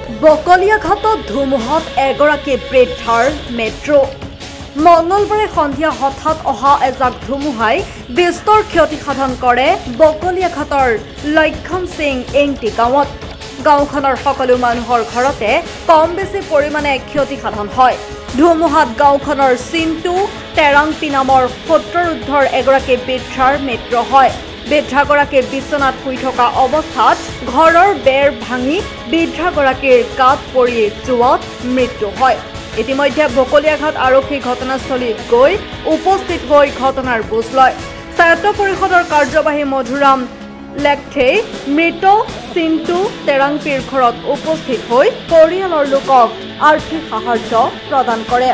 বকলীয়াঘাটত ধুমুহাত এগৰাকী বৃদ্ধাৰ মৃত্যু। মঙলবাৰে সন্ধিয়া হঠাৎ অহা এজাক ধুমুহাই বিস্তৰ ক্ষতি সাধন কৰে বকলীয়াঘাটৰ লক্ষণ সিং এংটি গাঁৱত। গাঁওখনৰ সকলো মানুহৰ ঘৰতে কম বেছি পৰিমাণে ক্ষতি সাধন হয়। ধুমুহাত গাঁওখনৰ চিন্তু তেৰাংপি নামৰ ৭০ঊৰ্ধ্বৰ এগৰাকী বৃদ্ধাৰ মৃত্যু হয়। বৃদ্ধাগৰাকী বিচনাত শুই থকা অৱস্থাত ঘৰৰ বেৰ ভাঙি বৃদ্ধাগৰাকীৰ গাত পৰি যোৱাত মৃত্যু হয়। ইতিমধ্যে বকলীয়াঘাট আৰক্ষী ঘটনাস্থলীত গৈ উপস্থিত হৈ ঘটনাৰ বুজ লয়। স্বায়ত্ত পৰিষদৰ কাৰ্যবাহী মধুৰাম লেকথেই মৃত চিন্তু তেৰাংপিৰ ঘৰত উপস্থিত হৈ পৰিয়ালৰ লোকক আৰ্থিক সাহায্য প্ৰদান কৰে।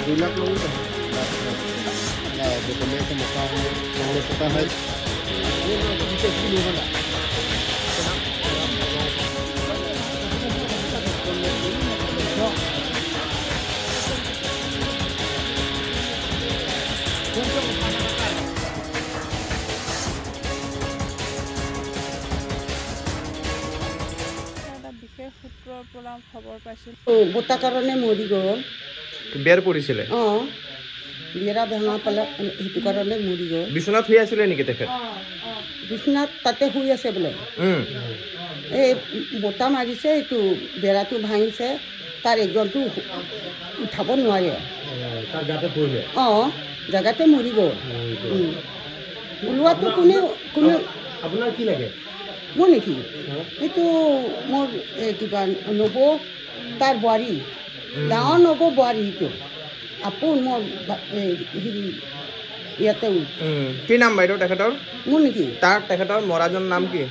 2 लाख लोगों का है। বিশেষ সূত্ৰৰ পৰা খবৰ পাইছিল। বতাহ কাৰণে মৰি গ'ল। বেৰ পৰিছিলে। অ, বেৰা ভঙা পালে, সেইটো কাৰণে মৰি গ'ল। বিচনাত শুই আছিলে নেকি তেখেত? বিচনাত তাতে শুই আছে বোলে। এই বতাহ মাৰিছে, এইটো বেৰাটো ভাঙিছে, তাৰ একজনটো উঠাব নোৱাৰে। অ, জেগাতে মৰি গ'ল। ওলোৱাটো কোনে কোনে আপোনাৰ কি লাগে? মোৰ নেকি? এইটো মোৰ কিবা নবৌ, তাৰ বোৱাৰী, ডাঙৰ নবৌ বোৱাৰী, সেইটো আপোন মোৰ হেৰি ইয়াতে। কি নাম বাইদেউ তেখেতৰ? মোৰ নেকি? তাৰ তেখেতৰ মৰাজন নাম কি?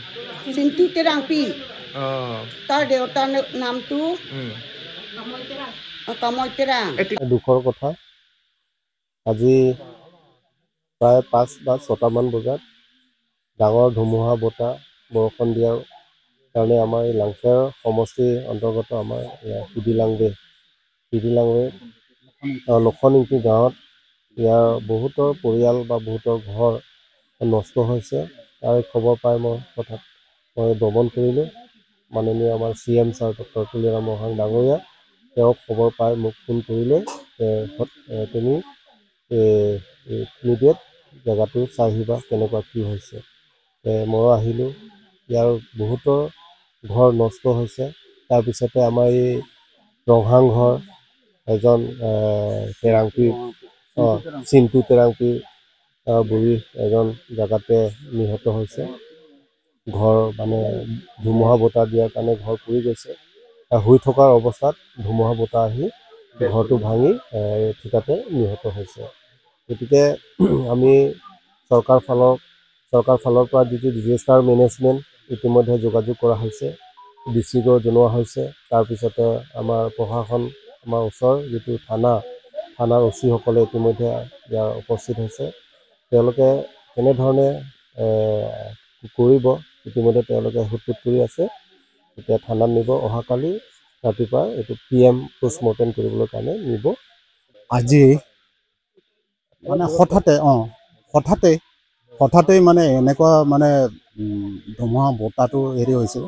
চিন্তু তেৰাংপি। তাৰ দেউতাৰ নামটো কামৈ তেৰাং। দুখৰ কথা, আজি প্ৰায় ৫ বা ৬টামান বজাত ডাঙৰ ধুমুহা বতাহ বৰষুণ দিয়াৰ কাৰণে আমাৰ এই লাংফেৰ সমষ্টিৰ অন্তৰ্গত আমাৰ সিদিলাংবে লক্ষণ ইংতি গাঁৱত ইয়াৰ বহুতৰ পৰিয়াল বা বহুতৰ ঘৰ নষ্ট হৈছে। তাৰ খবৰ পাই মই হঠাৎ মই ভ্ৰমণ কৰিলোঁ। মাননীয় আমাৰ C M sir doctor Tuliram Ronghang ডাঙৰীয়া, তেওঁক খবৰ পাই মোক ফোন কৰিলে, তুমি ইমিডিয়েট জেগাটো চাই আহিবা কেনেকুৱা কি হৈছে। ময়ো আহিলোঁ। ইয়াৰ বহুতৰ ঘৰ নষ্ট হৈছে। তাৰপিছতে আমাৰ এই ৰংহাং ঘৰ এজন তেৰাংপি, চিন্তু তেৰাংপি বুঢ়ী এজন জেগাতে নিহত হৈছে। ঘৰ মানে ধুমুহা বতাহ দিয়াৰ কাৰণে ঘৰ পুৰি গৈছে। শুই থকাৰ অৱস্থাত ধুমুহা বতাহ আহি ঘৰটো ভাঙি থিতাতে নিহত হৈছে। গতিকে আমি চৰকাৰ ফালৰ পৰা যিটো ডিজাষ্টাৰ মেনেজমেণ্ট ইতিমধ্যে যোগাযোগ কৰা হৈছে, ডি চিকো জনোৱা হৈছে। তাৰপিছতে আমাৰ প্ৰশাসন, আমাৰ ওচৰ যিটো থানাৰ অ' চিসকলে ইতিমধ্যে ইয়াৰ উপস্থিত হৈছে। তেওঁলোকে কেনেধৰণে কৰিব ইতিমধ্যে তেওঁলোকে সোধ-পোছ কৰি আছে। এতিয়া থানাত নিব, অহাকালি ৰাতিপুৱা এইটো পি এম পষ্টমৰ্টেম কৰিবলৈ কাৰণে নিব। আজি মানে হঠাতে মানে এনেকুৱা মানে ধুমুহা বতাহটো হেৰি হৈছে,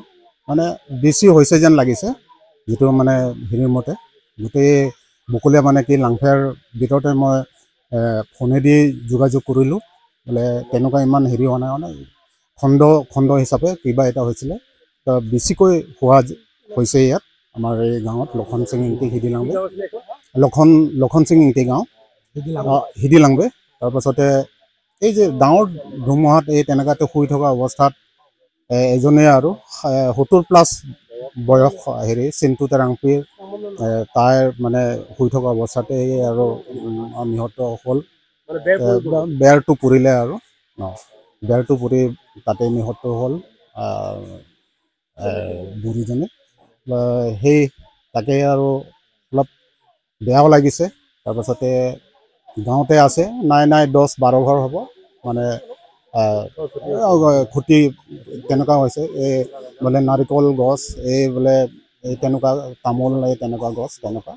মানে বেছি হৈছে যেন লাগিছে, যিটো মানে হেৰিৰ মতে গোটেই বকলীয়া মানে কি লাংফেৰ ভিতৰতে মই ফোনেদি যোগাযোগ কৰিলোঁ, বোলে তেনেকুৱা ইমান হেৰি হোৱা নাই, মানে খণ্ড খণ্ড হিচাপে কিবা এটা হৈছিলে, বেছিকৈ হোৱা হৈছে ইয়াত আমাৰ এই গাঁৱত লক্ষণ সিং ইংতি সিদিলাংবে, লক্ষণ সিং ইংতি গাঁও সিদিলাংবে। তাৰপাছতে এই যে ডাঙৰ ধুমুহাত এই তেনেকুৱাতে শুই থকা অৱস্থাত এজনে আৰু ৭০+ বয়স হেৰি চিন্তু তেৰাংপিৰ তাইৰ মানে শুই থকা অৱস্থাতে আৰু নিহত হ'ল। বেৰটো পুৰিলে আৰু বেৰটো পুৰি তাতে নিহত হ'ল বুঢ়ীজনী। সেই তাকে আৰু অলপ বেয়াও লাগিছে। তাৰপাছতে গাঁৱতে আছে নাই নাই ১০-১২ ঘৰ হ'ব, মানে খুঁটি তেনেকুৱা হৈছে। এই বোলে নাৰিকল গছ, এই বোলে এই তেনেকুৱা তামোল, এই তেনেকুৱা গছ তেনেকুৱা।